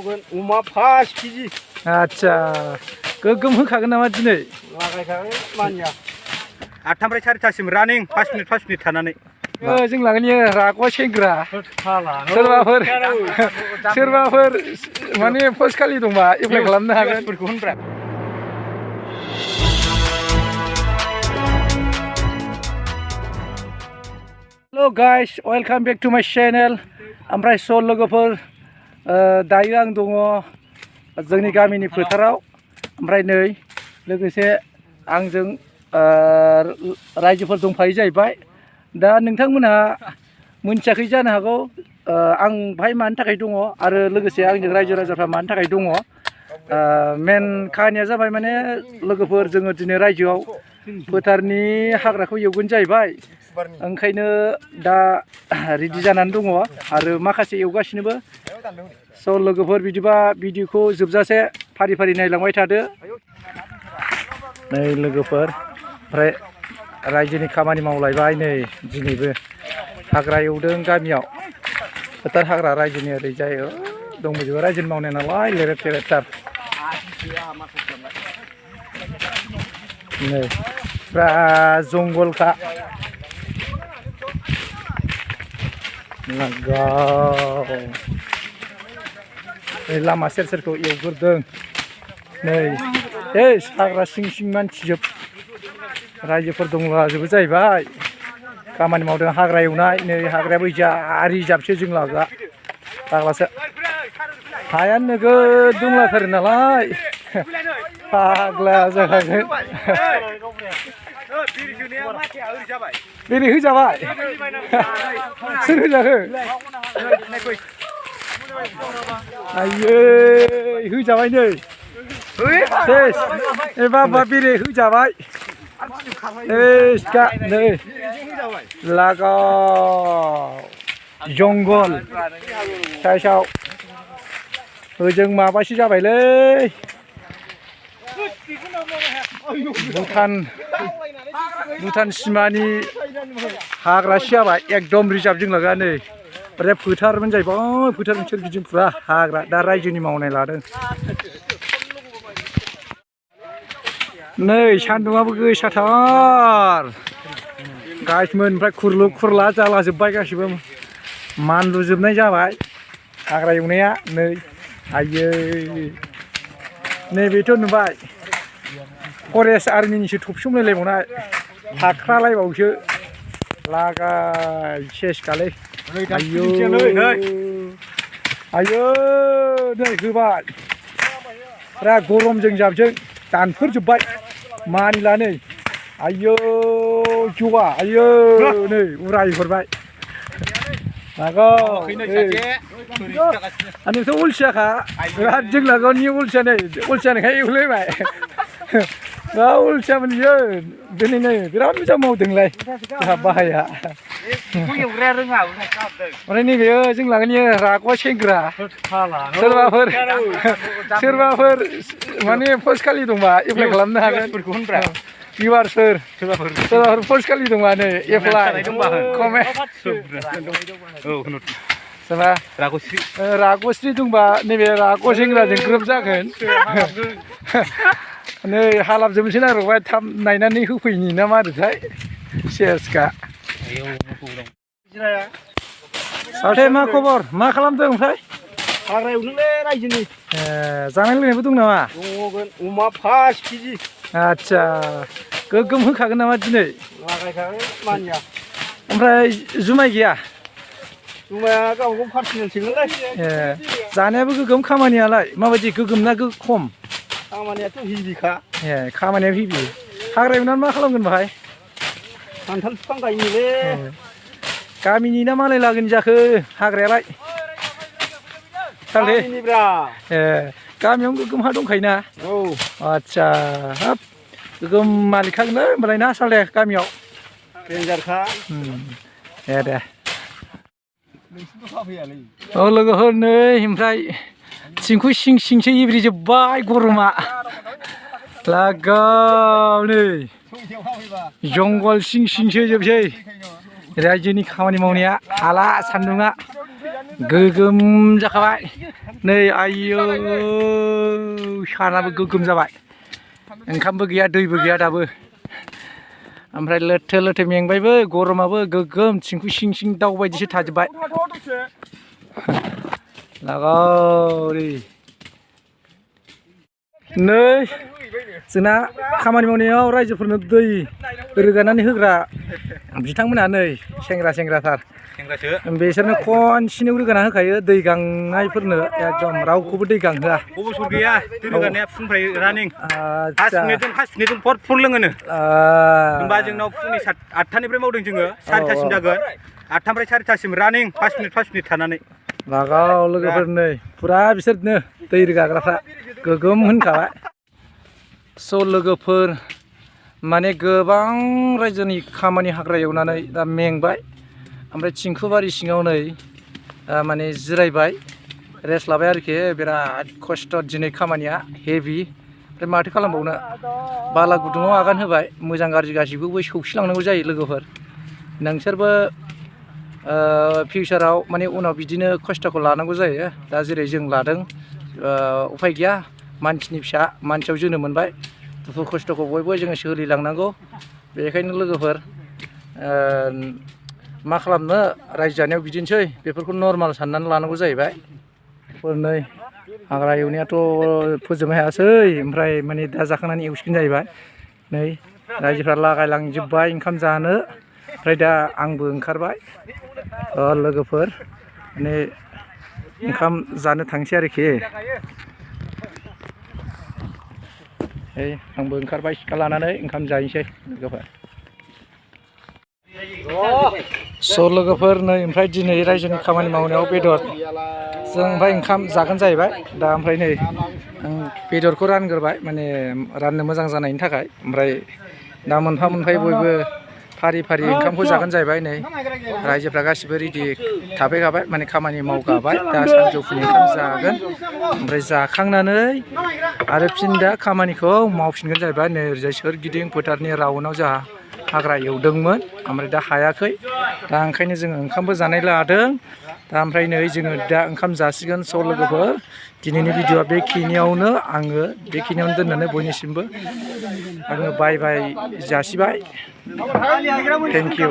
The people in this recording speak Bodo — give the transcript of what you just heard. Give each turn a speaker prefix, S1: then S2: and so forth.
S1: अमा 5 केजि
S2: आच्छा गोगोम होखागोन नामा दिनै
S1: लागायखागोन मानिया 8टानिफ्राय 4टासिम रानिं 5 मिनिट थानानै
S2: जों लागोन इयो रागवा सेंग्रा सोरबाफोर माने पस्ट खालि दंबा एप्लाइ खालामनो हागोन
S1: फोरखौ होनब्रा
S2: hello guys welcome back to my channel ओमफ्राय स लोगोफोर दायो आं दङ जोंनि गामिनि फोथाराव ओमफ्राय नै लोगोसे आंजों रायजोफोर दंफायो जाहैबाय दा नोंथांमोनहा मोनथियाखै जानो हागौ आं बाहाय मानि थाखाय दङ आरो लोगोसे आंजों रायजो राजाफ्रा मानि थाखाय दङ मेन खाहानिया जाबाय माने लोगोफोर जोङो दिनै रायजोआव फोथारनि हाग्राखौ एवगोन जाहैबाय ओंखायनो दा रेडि जानानै दङ आरो माखासे एवगासिनोबो स लोगोफोर बिदिबा भिडिअखौ जोबजासे फारि फारि नायलांबाय थादो नै लोगोफोर ओमफ्राय रायजोनि खामानि मावलायबाय नै दिनैबो हाग्रा एवदों गामियाव फोथार हाग्रा रायजोनि ओरैजाय दंबोजोबो रायजोनि मावनाय नालाय लेरेद थेरेदथार नै फुरा जंगलखा लामा सेर सेरखौ एवग्रोदों नै हाग्रा सिं सिं मानसिजोब रायजोफोर दंलाजोबो जाहैबाय खामानि मावदों हाग्रा एवनाय नै हाग्रायाबो जारि जाबसो जों लागोआ फाग्लासो हाया नोगोद दंलाथारो नालाय फाग्ला जाखागोन बेरे होजाबाय सोर होजाखो आयै होजाबाय नै बाबा बेरे होजाबाय नै लागाव जंगल साइसाव ओजों माबासो जाबायलै भुटान सिमानि हाग्रासो जाबाय एकदम रिजार्भ जों लागा नै ओमफ्राय फोथारमोन जाहैबाय फोथारनि सोरगिदिं फुरा हाग्रा दा रायजोनि मावनाय लादों नै सान्दुंआबो गोसाथार गाइसमोन ओमफ्राय खुरलु खुरला जालाजोब्बाय गासिबो मानलुजोबनाय जाबाय हाग्रा एवनाया नै आयै नैबेथ' नुबाय फरेस्ट आर्मिनिसो थफिसंलायलायबावनाय थाख्रालायबावसो लागाय सेसखालै आयौ आयौ नै होबाय फुरा गरमजों जाबजों दानफोरजोब्बाय मानिला नै आयौ जवा आयौ नै उरायहरबाय नोंथ' अलसियाखा बिराद जों लागोनि अलसिया नै अलसियानिखाय एवलायबाय अलसियामोन बियो दिनै नै बिराद मोजां मावदोंलाय जोंहा बाहाया ओमफ्राय नैबेयो जों लागोनि रागवा सेंग्रा सोरबाफोर माने पस्ट खालि दंबा एप्लाइ खालामनो हागोन भिउवार्सफोर सोरबाफोर पस्ट खालि दंबा नै एप्लाइ रागस्रि दंबा नैबे राग सेंग्राजों ग्रोब जागोन नै हालाबजोबनोसै नागिरबाय थाब नायनानै होफैनि ना मारैथाय सेसखा माथो मा खबर मा खालामदों ओमफ्राय
S1: हाग्रा एवदोंलै रायजोनि
S2: जानाय लोंनायबो दं नामा
S1: दङगोन अमा 5 केजि
S2: आच्छा गोगोम होखागोन नामा दिनै
S1: लागायखागोन मानिया
S2: ओमफ्राय जुमाय गैया
S1: जुमाया गावबागाव पार्सनेलसोलै
S2: जानायाबो गोगोम खामानियालाय माबायदि गोगोम ना खम
S1: खामानियाथ' हिबिखा
S2: खामानिया हिबि हाग्रा एवनानै मा खालामगोन बाहाय
S1: खान्थाल बिफां गायनोलै
S2: गामिनि ना मालाय लागोनि जाखो हाग्रायालाय
S1: गामिनिब्रा
S2: गामियावनो गोगोम हा दंखायोना
S1: औ
S2: आच्छा हाब गोगोम मालिकखागोनलै होनबालाय ना सालथे गामियाव
S1: डेन्जारखा
S2: दे औ लोगोफोर नै ओमफ्राय थिंखु सिं सिंसो एब्रिजोब्बाय गरमा लागाव नै जंगल सिं सिंसो जोबसै रायजोनि खामानि मावनाया हाला सान्दुङा गोगोम जाखाबाय नै आयौ सानाबो गोगोम जाबाय ओंखामबो गैया दैबो गैया दाबो ओमफ्राय लोथो लोथो मेंबायबो गरमाबो गोगोम थिंखु सिं सिं दाउ बायदिसो थाजोब्बाय लागावरि नै जोंना खामानि मावनायाव रायजोफोरनो दै रोगानानै होग्रा बिथांमोनहा नै सेंग्राथार बिसोरनो खनसेनो रोगाना होखायो दै गांनायफोरनो एकदम रावखौबो दै गांहोआ
S1: अबसर गैया दै रोगानाया फुंनिफ्राय रानिं 5 मिनिटजों भरपुर लोङोनो होमबा जोंनाव फुंनि 8टानिफ्राय मावदों जोङो 4टासिम जागोन 8टानिफ्राय 4टासिम रानिं 5 मिनिट थानानै
S2: लागाव लोगोफोर नै फुरा बिसोरनो दै रोगाग्राफ्रा गोगोम होनखाबाय स' लोगोफोर माने गोबां रायजोनि खामानि हाग्रा एवनानै दा मेंबाय ओमफ्राय थिंखुबारि सिङाव नै माने जिरायबाय रेस्ट लाबाय आरोखि बिराद खस्थ' दिनै खामानिया हेभि ओमफ्राय माथो खालामबावनो बाला गुदुङाव आगान होबाय मोजां गाज्रि गासैखौबो सौसिलांनांगौ जायो लोगोफोर नोंसोरबो फिउचाराव माने उनाव बिदिनो खस्थ'खौ लानांगौ जायो दा जेरै जों लादों उफाय गैया मानसिनि फिसा मानसियाव जोनोम मोनबाय दुखु खस्थ'खौ बयबो जोङो सोलिलांनांगौ बेखायनो लोगोफोर मा खालामनो रायजो जानायाव बिदिनोसै बेफोरखौ नर्माल साननानै लानांगौ जाहैबाय नै हाग्रा एवनायाथ' फोजोबनो हायासै ओमफ्राय माने दा जाखांनानै एवसिगोन जाहैबाय नै रायजोफ्रा लागायलांजोब्बाय ओंखाम जानो ओमफ्राय दा आंबो ओंखारबाय लोगोफोर माने ओंखाम जानो थांसै आरोखि आंबो ओंखारबाय सिखा लानानै ओंखाम जाहैसै लोगोफोर स' लोगोफोर नै ओमफ्राय दिनै रायजोनि खामानि मावनायाव बेदर जों ओमफ्राय ओंखाम जागोन जाहैबाय दा ओमफ्राय नै आं बेदरखौ रानग्रोबाय माने राननो मोजां जानायनि थाखाय ओमफ्राय दा मोनफा मोनफायै बयबो फारि फारि ओंखामखौ जागोन जाहैबाय नै रायजोफ्रा गासिबो रेडि थाफैखाबाय माने खामानि मावखाबाय दा सानजौफुनि ओंखाम जागोन ओमफ्राय जाखांनानै आरो फिन दा खामानिखौ मावफिनगोन जाहैबाय नै ओरैजाय सोरगिदिं फोथारनि राउन्डआव जोंहा हाग्रा एवदोंमोन ओमफ्राय दा हायाखै दा ओंखायनो जोङो ओंखामबो जानाय लादों दा ओमफ्राय नै जोङो दा ओंखाम जासिगोन स' लोगोफोर दिनैनि भिडिअआ बेखिनियावनो आङो बेखिनियावनो दोननानै बयनिसिमबो आङो बाय बाय जासिबाय थेंक इउ